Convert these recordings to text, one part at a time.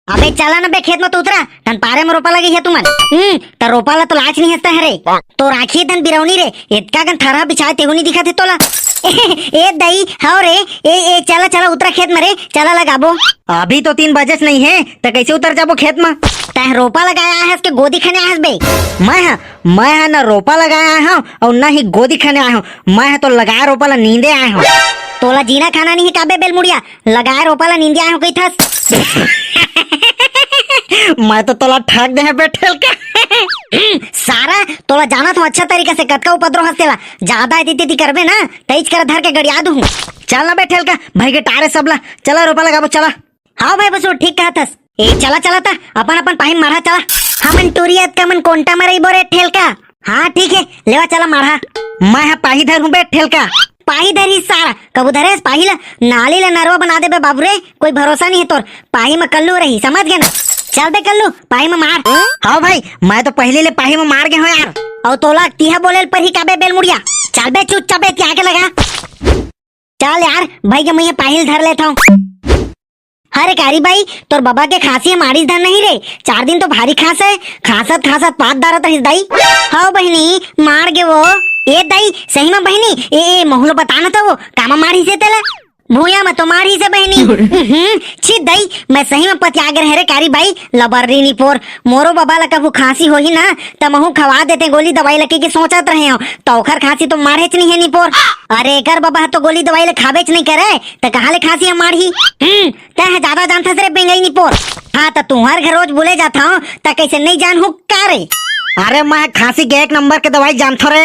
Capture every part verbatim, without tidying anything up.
अबे चला ना बे, खेत में तो उतरा, तन पारे में रोपा लगे हे तुमन। हम्म, त रोपा ला तो लाच नहीं हंसता है रे। तो राखी तन बिरौनी रे, इतका गन थरहा बिछाए तेहू नहीं दिखत है तोला। ए दई, हाव रे, ए, ए, चला, चला, उतरा खेत में रे, चला लगाबो। अभी तो तीन बजेच नहीं है, त कैसे उतर जाबो खेत में? तैं रोपा लगाए आए हस के गोदी खने आए हस बे? मैं ह, मैं ह न रोपा लगाए आए हूँ और न ही गोदी खने आए हूँ। मैं ह तो लगाए रोपा ला नींदे आए हूँ। तोला जीना खाना नहीं है काबे बेलमुड़िया? लगाए रोपा ला नींदे आए हूँ कही थस। मैं तो तोला ठग दे हैं बे ठेलका। सारा तोला जानत हूँ अच्छा तरीका से कतका उपद्रव हस तेला। ज्यादा एती तेती करबे ना, तईच कर धर के गड़िया दूँ। चल ना बे ठेलका, भाई के टारे सबला, चला रोपा लगाबो, चला। हाँ भाई बसु, ठीक कहत हस। ए, चला, चला ता, अपन, अपन पाही मारा चला। हमन टूरी अतका मन कोंटा में रहिबो रे ठेलका। हाँ, ठीक है, लेवा चला मारा। मैं ह पाही धर हूँ बे ठेलका। पाही धर ही सारा, कबू धरे पाही ला, नाली ला नरवा बना देबे बाबू रे, कोई भरोसा नहीं है तोर। पाही में कल्लू रही, समझ गए ना? चल बे कल्लू, पाही में मार। हाँ भाई, मैं तो पहले ले पाही में मार गए हो यार। और तोला तिहा बोले पर ही काबे बेलमुड़िया। चल बे चुपचाप बे, तिहा के लगा। चल यार, भाई के मैं पाही ल धर लेता हूँ। अरे कारी भाई, तोर बाबा के खांसी ह मारिस धन नहीं रे, चार दिन तो भारी खांस है, खांसत खांसत पाद डारत रहिस दाई। हाँ बहिनी, मार गे वो। ए दाई, सही में बहिनी, ए, ए, महू ल बता ना तो वो, कामा मारिस हे तेला? भूया में तो मारिस हे बहिनी। हम्म, छी दाई, मैं सही में पतिया गे रहे रे कारी भाई, लबर्री निपोर। मोरो बाबा ला कभू खांसी होही ना, त महू खवा देते गोली दवाई लके के सोचत रहे हो, त ओखर खांसी तो मारेच नहीं है निपोर। अरे एकर बाबा तो गोली दवाई ले खाबेच नहीं करे, त कहाँ ले खांसी ह मारही? हम्म, तैं ह ज्यादा जानथस रे बेंगई निपोर। हाँ, त तुंहर घर रोज बोले जात हव, त कइसे नइ जानहूँ का रे? अरे, मैं खांसी के एक नंबर के दवाई जानथो रे।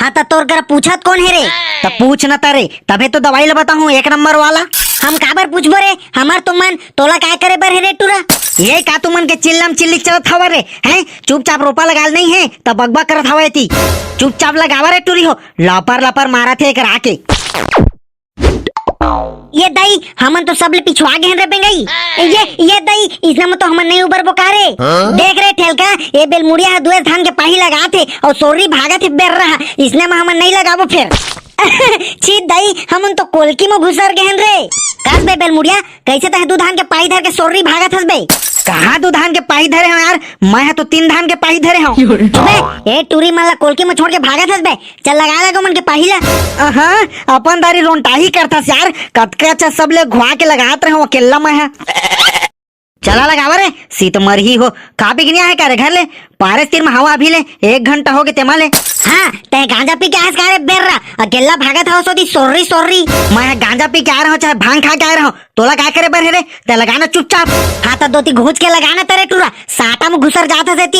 हाँ, त तोर करा पूछत कोन हे रे? त पूछ न त रे, तभे तो दवाई ल बताहूँ एक नंबर वाला। हम काबर पूछबो रे? हमर तो मन तोला काय करे बर हे रे टूरा? ये का तुमन के चिल्लम चिल्ली चलत हवा रे? हैं? चुपचाप रोपा लगाल नहीं है, त बकबक करत हवा एती। चुपचाप लगावा रे टूरी हो, लपर लपर मारत हे एकर आके। ये दाई, हमन तो सबले पिछुआ गे हन रे बेंगई। ये, ये दाई, इसने में तो हमन नहीं उबरबो का रे? हाँ? देख रे ठेलका, ये बेलमुड़िया ह दुएस धान के पाही लगात हे और सोर्री भागत हे बेर्रा ह, इसने में हमन नहीं लगाबो फेर। छी दाई, हमन तो कोलकी में घुसर गे हन रे। कस बे बेलमुड़िया, कइसे तैं दू धान के पाही धर के सोर्री भागत हस बे? कहाँ दू धान के पाही धरे हव यार, मैं ह तो तीन धान के पाही धरे हव। बे, ए टूरी मन ला कोलकी में छोड़ के भागत हस बे, चल लगा दे ओमन के पाही ला। अहाँ, अपन दारी रोंटाही करथस यार, कतका अच्छा सबले घुआ के लगात रहे हव अकेल्ला मैं ह। चला लगावा रे, सीत मरही हो, का बिगनिया हे का रे घर ले? पारेस तीर में हवा अभी ले, एक घंटा हो गे तेमा ले। हाँ, तैं गांजा पी के आयस का रे बेर्रा? अकेल्ला भागत हव सोदी सोर्री सोर्री। मैं ह गांजा पी के आय रहे हव, चाहे भांग खा के आय रहे हव, तोला काय करे बर हे रे? तैं लगा ना चुपचाप। हाँ त दोती घूंच के लगा ना तरे टूरा, साटा में घुसर जात हस एती।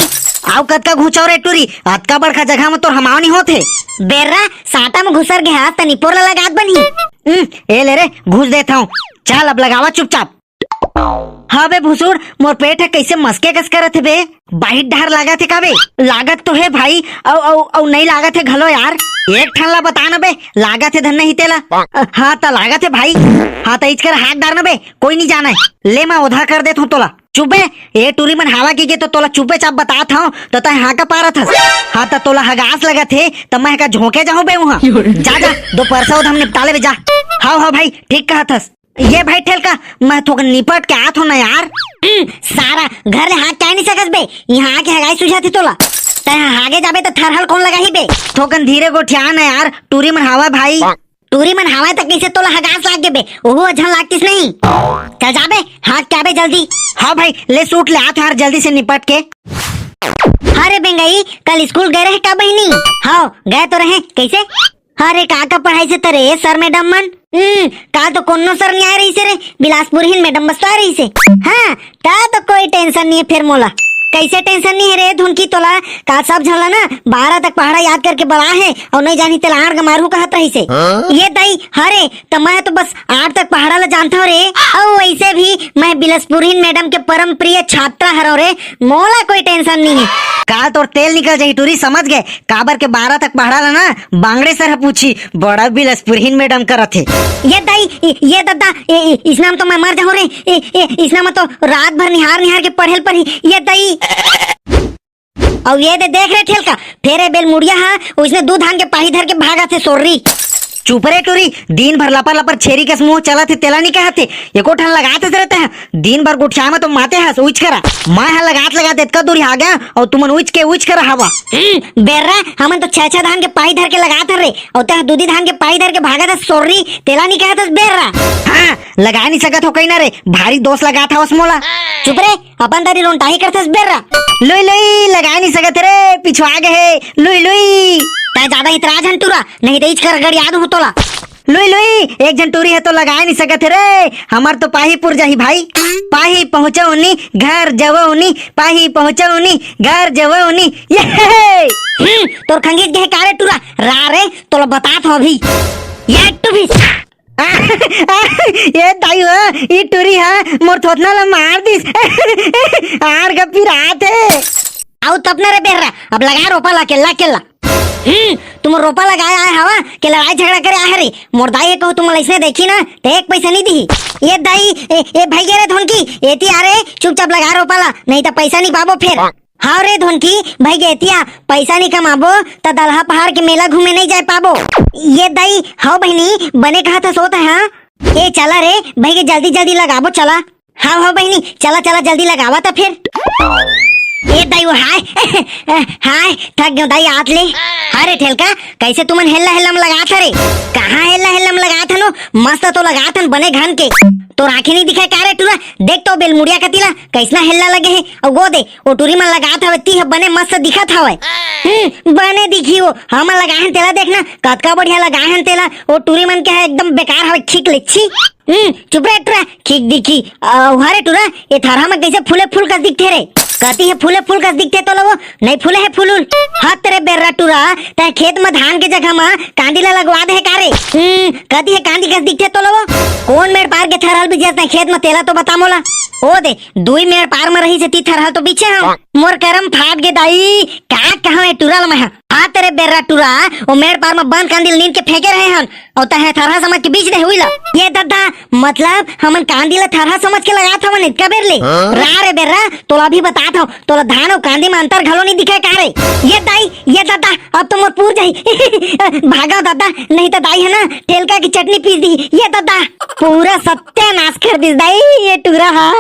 आउ कतका घुंचव रे टूरी, अतका बड़का जगह में तोर हमाव नहीं होत हे। बेर्रा, साटा में घुसर गे हस त निपोर ला लगात बनही। हम्म, ए ले रे, घुस देत हव। चल अब लगावा चुपचाप। हाँ बे भुसुड़, मोर पेट ह कइसे मस्के कस करत हे बे? बाहिर डहर लागत हे का बे? लागत तो हे भाई, अउ, अउ, अउ नहीं लागत हे घलो यार। एक ठन ला बता ना बे, लागत हे धन नहीं तेला। अ, हाँ त लागत हे भाई। हाँ त इचकर हाथ डार ना बे, कोई नहीं जाना है। ले मैं ओधा कर देत हूँ तोला। चुप बे, ए टूरी मन हवा की गे तो तोला चुपे चाप बतात हव, त तैं हाँ का पारत हस। हाँ त तोला हगास लगत हे, त मैं का झोंके जाहूँ बे उहाँ। जा, जा, दो परसा ओधा हम निपटा लेबे जा। हाव, हाव भाई, ठीक कहत हस। ये भाई ठेलका, मैं थोक निपट के आत हूँ ना यार। हम्म, सारा घर ले हाँक के आय नहीं सकस बे, यहाँ आके हगाई सुझात हे तोला। तैं आगे जाबे त थरहल कोन लगाही बे? थोकन धीरे गोठिया ना यार, टूरी मन हावय भाई। टूरी मन हावय त कइसे तोला हगास लाग गे बे? ओहू अझन लागतिस नहीं। चल जाबे, हाँक के आबे जल्दी। हाँ भाई, ले सूट ले आत हूँ यार जल्दी से निपट के। अरे बेंगई, कल स्कूल गए रहे का बहिनी? हाँ, गए तो रहे। कइसे? अरे, का का पढ़ाइस हे तरे सर मैडम मन? हम्म, काल तो कोनो सर नहीं आय रहिस हे रे, बिलासपुरहीन मैडम बस तो आय रहिस हे। हाँ, त तो कोई टेंशन नहीं है फेर मोला। कइसे टेंशन नहीं है रे धुनकी तोला? काल सब झन ला ना बारह तक पहाड़ा याद करके बला हे, अउ नहीं जानी तेला आड़ मारू कहत रहिस हे। हाँ? ये दाई, अरे, त मैं तो बस आठ तक पहाड़ा ला जानथव रे। अउ वैसे भी मैं बिलासपुरहीन मैडम के परम प्रिय छात्रा हरव रे, मोला कोई टेंशन नहीं है। काल तोर तेल निकल जाही टूरी, समझ गए? काबर के बारह तक पहाड़ा ला ना बांगड़े सर ह पूछी, बड़ा बिलासपुरहीन मैडम करत हे। ये दाई, ये, ये दद्दा, ए, ए, इसना म तो मैं मर जाहूँ रे। ए, ए, इसना म तो रात भर निहार निहार के पढ़ेल परही। ये दाई। अउ ये दे देख रे ठेलका, फेर ए बेलमुड़िया हा, उसने दू धान के पाही धर के भागत हे सोर्री। चुप रे टूरी, दिन भर लपर लपर छेरी कस मुंह चलत हे, तेला नी कहत हे। एको ठन लगात हस रे तैं ह। दिन भर गोठिया म तो माते हस, उइच करा। मैं ह लगात लगात एतका दूरी आ गया, अउ तुमन उइच के उइच करा हवा। हम्म, बेर्रा, हमन तो छह छह धान के पाही धर के लगात हन रे, अउ तैं ह दूधी धान के पाही धर के भागत हस सोर्री, तेला नी कहत हस बेर्रा। हाँ, लगा नी सकत हो कहीं ना रे, भारी दोष लगात हवस मोला। चुप रे, अपन दरी रोंटाही करथस बेर्रा। लुई लुई, लगा नी सकत रे, पिछुआ गे हे, लुई लुई। तैं जादा इतरा झन टूरा, नहीं तो इच कर गड़िया दूं तोला। लुई लुई, एक झन टूरी हे तो लगा नी सकत हे रे, हमर तो पाही पुर जाही भाई। पाही पहुंचौनी, घर जवौनी, पाही पहुंचौनी, घर जवौनी, ये। हम्म, तोर खंगीच गे हे का रे टूरा, रा रे, तोला बतात हौं अभी। ये टू भी। ए दाई हो, ई टूरी हा मोर थोथना ला मार दिस। आर गप्पी रात हे। आउ तपना रे बेर्रा, अब लगा रोपा ला केल्ला केल्ला। हम्म, तुम रोपा लगाए आए हवा के लड़ाई झगड़ा करे आहे रे। मोर दाई हे कहूं तुम अइसने देखी ना, ते एक पैसा नी दिही। ये दाई, ए, ए भाई गे रे धोनकी, एती आ रे, चुपचाप लगा रोपा ला, नहीं तो पैसा नी पाबो फेर। हाव रे धोनकी, भाई गे एतिया पैसा नी कमाबो, त दलहा पहाड़ के मेला घूमे नी जाय पाबो। ये दाई, हाव बहिनी, बने कहत हस ओ तैं हा। ए चला रे, भाई गे जल्दी जल्दी लगाबो, चला। हाव, हाव बहिनी, चला, चला, जल्दी लगावा त फेर। ए दाई, ओ हाय, हाय, थक गेंव दाई, आत ले। अरे ठेलका, कइसे तुमन हेल्ला हेल्ला म लगात हरे? कहाँ हेल्ला हेल्ला म लगात हन ओ? मस्त तो लगात हन बने घन के। तोर आँखी नी दिखय का रे टूरा? देख तो बेलमुड़िया कति ला, कइसना हेल्ला लगे हे। अउ ओ दे, ओ टूरी मन लगात हवे, ती ह बने मस्त दिखत हवय। हम्म, बने दिखी ओ, हमन लगाए हन तेला देख ना, कतका बढ़िया लगाए हन तेला। ओ टूरी मन के ह एकदम बेकार हवय, खीक ले, छी। हम्म, चुप रे टूरा, खीक दिखी। अ, हरे टूरा, ए थरहा म कइसे फूले फूल कस दिखथे रे? कति हे फूले फूल कस दिखथे तोला ओ? नइ फूले हे फूल उल? हत रे बेर्रा टूरा, तैं खेत म धान के जगह म कांदी ला लगवा दे हे का रे? हम्म, कति हे कांदी कस दिखथे तोला ओ? कोन मेड़ पार के थरहा ल बिछेस तैं खेत म, तेला तो बता मोला। ओ दे, दुई मेड़ पार म रहिस हे ती थरहा ल तो बिछे हंव। मोर करम फाट गे दाई, का कहंव ए टूरा ल मैं ह। हत रे बेर्रा टूरा, ओ मेड़ पार म बन कांदी ल नींद के फेंके रहे हन। अउ तैं ह थरहा समझ के बीच दे हुई ला। ये ददा, मतलब हमन कांदी ला थरहा समझ के लगात हवन इतका बेर ले। हाँ? रा रे बेर्रा, तोला अभी बतात हंव, तोला धान अउ कांदी म अंतर घलो नी दिखय का रे? ये दाई, ये ददा, अब तो मोर पूर जाही। भागव ददा, नहीं त दाई ह ना ठेलका के चटनी पीस दिही। ये ददा, पूरा सत्यानाश कर दिस दाई ये टूरा हा।